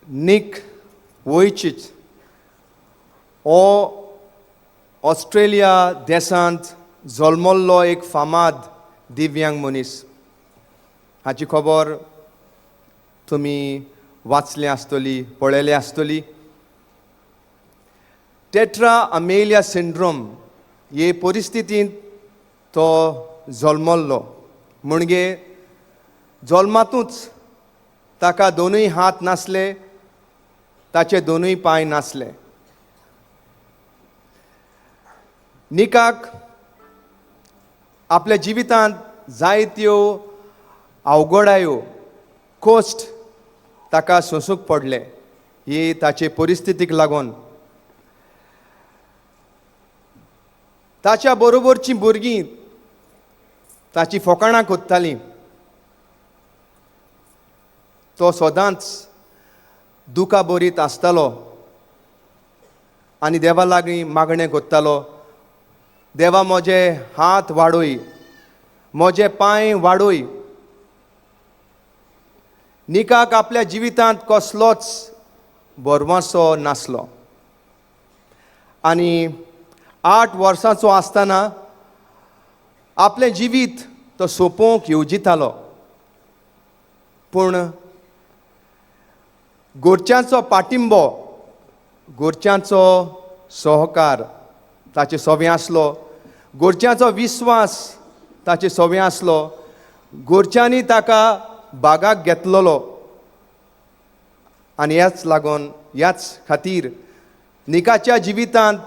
निक वोयचीच हो ऑस्ट्रेलिया देशांत जल्मल्लो एक फामाद दिव्यांग मनीस. हाची खबर तुमी वाचली आसतली, पळयली आसतली. टेट्रा अमेलिया सिंड्रोम हे परिस्थितींत तो जल्मल्लो. म्हणजे जल्मातूच ताका दोनूय हात नासले, ताचे दोनूय पांय नासले. निकाक आपल्या जिवितांत जायत्यो अवघडायो, कश्ट ताका सोंसूंक पडले ही ताचे परिस्थितीक लागून. ताच्या बरोबरचीं भुरगीं ताची फकाणां कोत्तालीं. तो सदांच दुखा बरीत आसतालो आनी देवा लागीं मागणें कोत्तालो, देवा म्हजे हात वाडय, म्हजे पांय वाडय. निकाक आपल्या जिवितांत कसलोच भरवंसो नासलो आनी 8 वर्सांचो आसतना आपलें जिवीत तो सोंपोवंक येवजितालो. पूण गोरच्यांचो पाटिंबो, गोरच्यांचो सहकार ताचे सवे आसलो, गोरच्यांचो विस्वास ताचे सवे आसलो. गोरच्यांनी ताका बागाक घेतलेलो आनी ह्याच लागून, ह्याच खातीर निकाच्या जिवितांत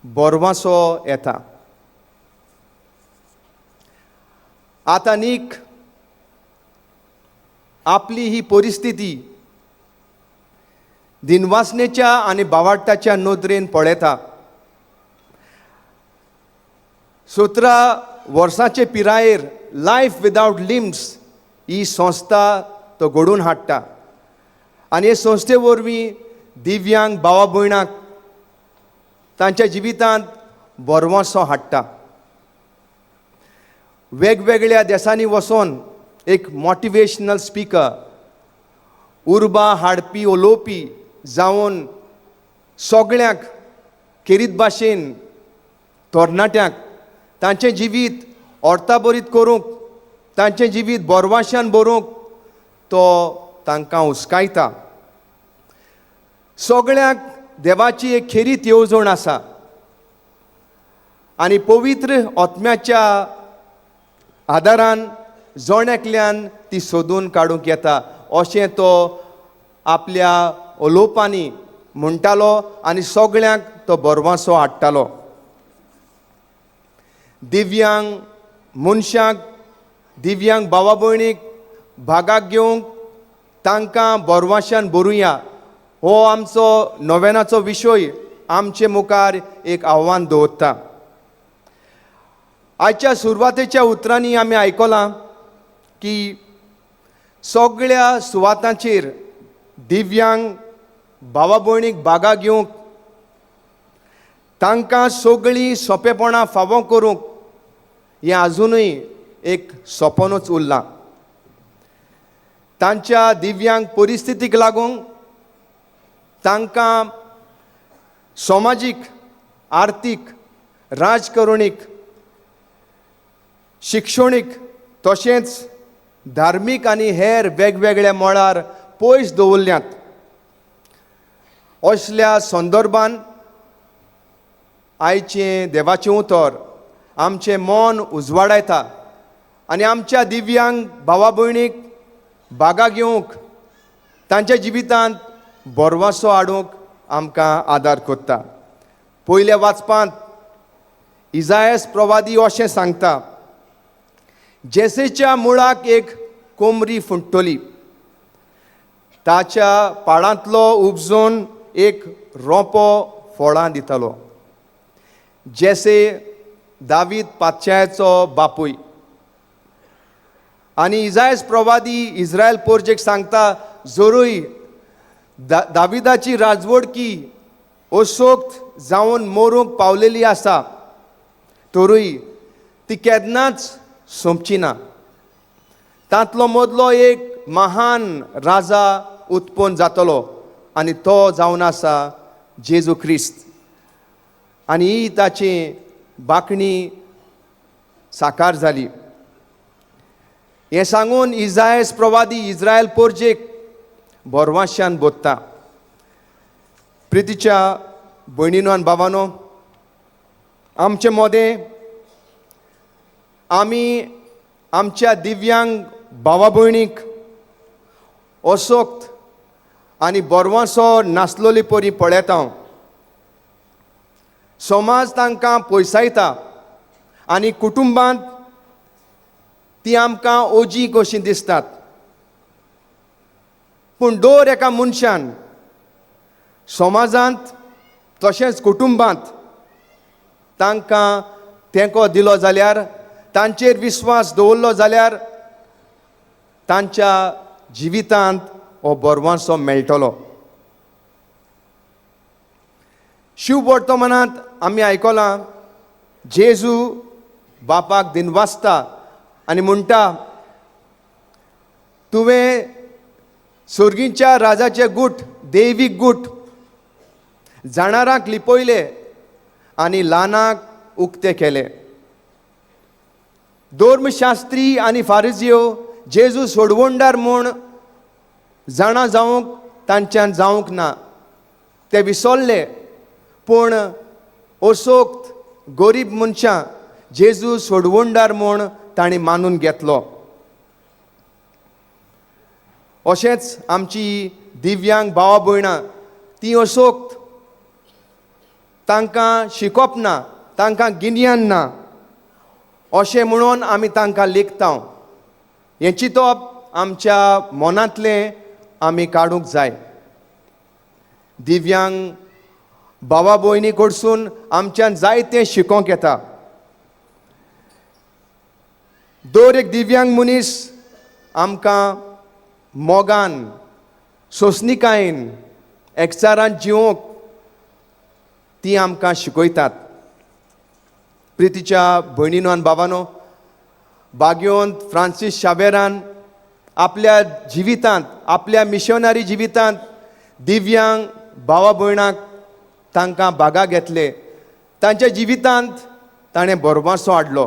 बरवासो येता. आतां नीक आपली ही परिस्थिती दिनवासनेच्या आनी बावाडटाच्या नदरेन पळयता. 17 वर्सांचे पिरायेर लायफ विदावट लिम्स ही संस्था तो घडोवन हाडटा आनी हे संस्थे वरवीं दिव्यांग भावा भयणांक तांच्या जिवितांत भरवंसो हाडटा. वेगवेगळ्या देशांनी वचोन एक मोटिवेशनल स्पिकर, उर्बा हाडपी उलोवपी जावन सगळ्यांक खेरीत भाशेन तरणाट्यांक तांचें जिवीत अर्थाभरीत करूंक, तांचें जिवीत बरवाशान बरोवंक तो तांकां हुस्कायता. सगळ्यांक देवाची एक खेरीत येवजण आसा आनी पवित्र आत्म्याच्या आदारान जण एकल्यान ती सोदून काडूंक येता अशें तो आपल्या उलोवपांनी म्हणटालो आनी सगळ्यांक तो भरवंसो हाडटालो. दिव्यांग मनशांक, दिव्यांग भावा भयणीक भागाक घेवंक तांकां भरवंशान बरुया हो आमचो नोवेनाचो विशय आमचे मुखार एक आव्हान दवरता. आयच्या सुरवातेच्या उतरांनी आमी आयकलां की सगळ्या सुवातांचेर दिव्यांग भावा भयणीक बागा घेवंक, तांकां सगळीं सोंपेपणां फावो करूंक हें आजुनूय एक सपनूच उरलां. तांच्या दिव्यांग परिस्थितीक लागून तांकां समाजीक, आर्थीक, राजकरणीक, शिक्षणीक तशेंच धार्मीक आनी हेर वेगवेगळ्या मळार पयस दवरल्यात. असल्या संदर्भान आयचें देवाचें उतर आमचें मन उजवाडायता आनी आमच्या दिव्यांग भावा भयणीक बागा घेवंक, तांच्या जिवितांत भरवंसो हाडूंक आमकां आदार करता. पयल्या वाचपांत इजायस प्रवादी अशें सांगता, जेसेच्या मुळाक एक कोमरी फुट्टली, ताच्या पाळांतलो उपजून एक रोंपो फळां दितलो. जेसे दावीद पातशायाचो बापूय. आनी इजायस प्रवादी इस्रायल पोरजेक सांगता, जरूय दाविदाची राजवडकी असोक्त जावन मरूंक पावलेली आसा तरूय ती केन्नाच सोंपची ना. तांतलो मदलो एक महान राजा उत्पन्न जातलो आनी तो जावन आसा जेजू क्रिस्त. आनी ही ताची बांकणी साकार जाली. हें सांगून इजायस प्रवादी इज्रायल पोरजेक बोरवाशान बोत्ता. प्रितीच्या भयणीनो आनी बाबानो, आमचे मोदें आमी आमच्या दिव्यांग भावा भयणीक असोक्त आनी बोरवासो नासलोली परी पळयता. समाज तांकां पयसायता आनी कुटुंबांत ती आमकां ओजी कशीं दिसतात. पूण दर एका मनशान समाजांत तशेंच कुटुंबांत तांकां तेंको दिलो जाल्यार, तांचेर विस्वास दवरलो जाल्यार तांच्या जिवितांत हो बरवासो मेळटलो. शिव वर्तमानांत आमी आयकलां जेजू बापाक दिनवासता आनी म्हणटा, तुवें सोर्गीच्या राजाचे गूट, दैवीक गूट जाणारांक लिपयले आनी ल्हानाक उक्ते केले. धर्मशास्त्री आनी फारिजियो जेजू सोडवणदार म्हूण जाणा जावंक तांच्यान जावंक ना, ते विसरले. पूण असोक्त गरीब मनशां जेजू सोडवणदार म्हूण तांणी मानून घेतलो. अशेंच आमची दिव्यांग भावा भयणां ती असोक्त, तांकां शिकप ना, तांकां गिन्यान ना अशें म्हणून आमी तांकां लेखता. हें चिंतप आमच्या मनांतलें आमी काडूंक जाय. दिव्यांग भावा भयणी कडसून आमच्यान जायतें शिकोवंक येता. दर एक दिव्यांग मनीस आमकां मोगान, सोंसणिकायेन, एकचारान जिवोवंक ती आमकां शिकयतात. प्रितीच्या भयणीनो आनी बाबानो, बाग्योंत फ्रांसीस शावेरान आपल्या जिवितांत, आपल्या मिशनरी जिवितांत दिव्यांग भावा भयणाक तांकां बागा घेतले. तांच्या जिवितांत ताणें बरवासो हाडलो.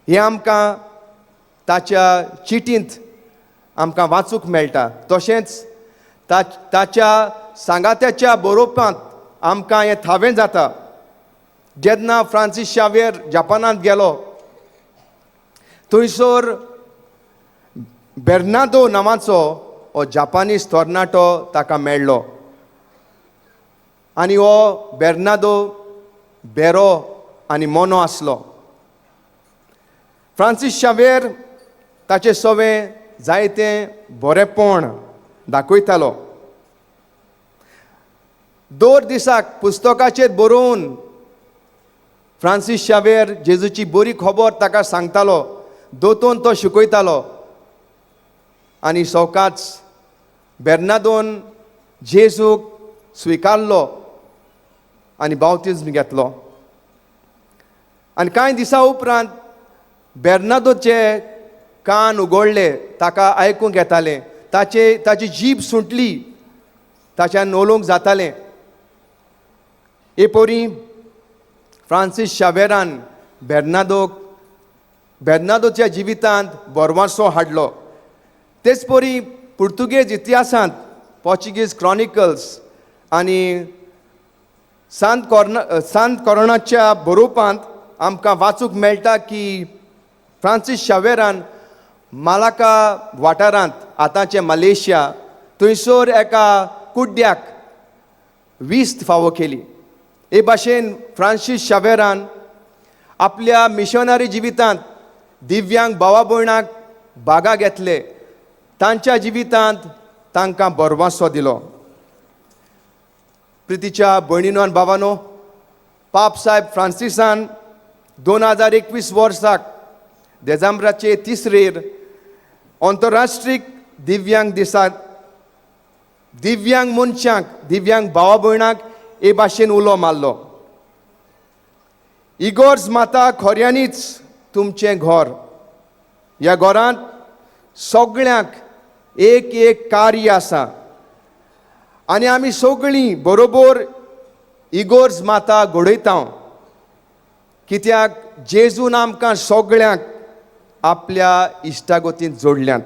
हें आमकां ताच्या चिटींत आमकां वाचूंक मेळटा. तशेंच ताच्या सांगात्याच्या बरोवपांत आमकां हें थावें जाता. जेन्ना फ्रांसीस शावेर जपानांत गेलो थंयसर बेर्नादो नांवाचो हो जापानीज तरणाटो ताका मेळ्ळो आनी हो बेर्नादो बेरो आनी मोनो आसलो. फ्रांसीस शावेर ताचे सवें जायतें बरेंपण दाखयतालो. दर दिसाक पुस्तकाचेर बरोवन फ्रांसीस शावेर जेजूची बरी खबर ताका सांगतालो, दोतोन तो शिकयतालो. आनी सवकाच बेर्नादोन जेजूक स्विकारलो आनी बावतिज्म घेतलो. आनी कांय दिसां उपरांत बेर्नादोचे कान उगडले, ताका आयकूंक येतालें, ताची जीब सुटली, ताच्यान उलोवंक जातालें. हे पोरी फ्रांसीस शावेरान बेर्नादोच्या जिवितांत बरवासो हाडलो. तेच परी पुर्तुगेज इतिहासांत पोर्चुगीज क्रॉनिकल्स आनी सांत कोरोनाच्या बरोवपांत आमकां वाचूंक मेळटा की फ्रांसीस शावेरान मालाका वाठारांत, आतांचें मलेशिया, थंयसर एका कुड्ड्याक वीस्त फावो केली. हे भाशेन फ्रांसीस शावेरान आपल्या मिशनरी जिवितांत दिव्यांग भावा भयणाक बागा घेतले, तांच्या जिवितांत तांकां बरवासो दिलो. प्रितीच्या भयणीनो आनी बाबानो, पाप साहेब फ्रांसिसान 2021 वर्साक देजांब्राचे तिसरेर अंतरराष्ट्रीय दिव्यांग दिसाक दिव्यांग मनशांक, दिव्यांग भावा भयणाक हे भाशेन उलो मारलो, इगोर्ज माता खऱ्यांनीच तुमचें घर, ह्या घरांत सगळ्यांक एक एक कार्य आसा आनी आमी सगळीं बरोबर इगोर्ज माता घडयता, कित्याक जेजून आमकां सगळ्यांक आपल्या इश्टागतींत जोडल्यात.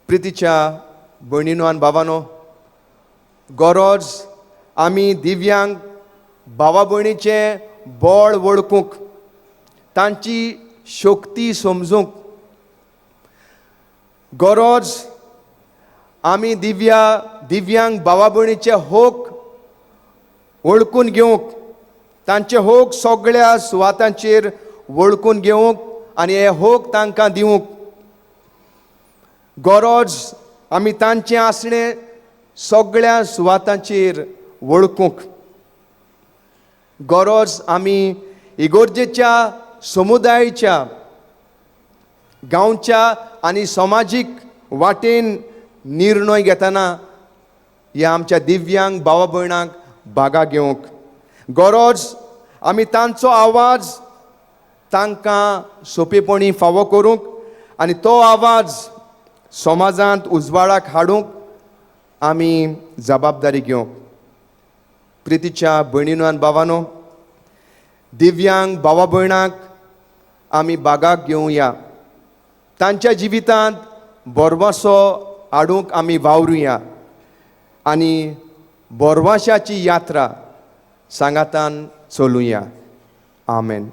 प्रितीच्या भयणीनो आनी भावानो, गरज आमी दिव्यांग भावा भयणीचें बळ वळखूंक, तांची शक्ती समजूंक. गरज आमी दिव्यांग भावा भयणीचे हक वळखून घेवंक, तांचे हक सगळ्या सुवातांचेर वळखून घेवंक आनी हे हक तांकां दिवंक. गरज आमी तांचें आसणें सगळ्या सुवातांचेर वळखूंक. गरज आमी इगोर्जेच्या समुदायाच्या, गांवच्या आनी समाजीक वाटेन निर्णय घेतना ह्या आमच्या दिव्यांग भावा भयणांक बागा घेवंक. गरज आमी तांचो आवाज तांकां सोंपेपणी फावो करूंक आनी तो आवाज समाजांत उजवाडाक हाडूंक आमी जबाबदारी घेवंक. प्रितीच्या भयणीनो आनी भावानो, दिव्यांग भावा भयणांक आमी बागाक घेवया, तांच्या जिवितांत भरवंसो हाडूंक आमी वावरुया आनी भरवंशाची यात्रा सांगातान चलुया. आमेन.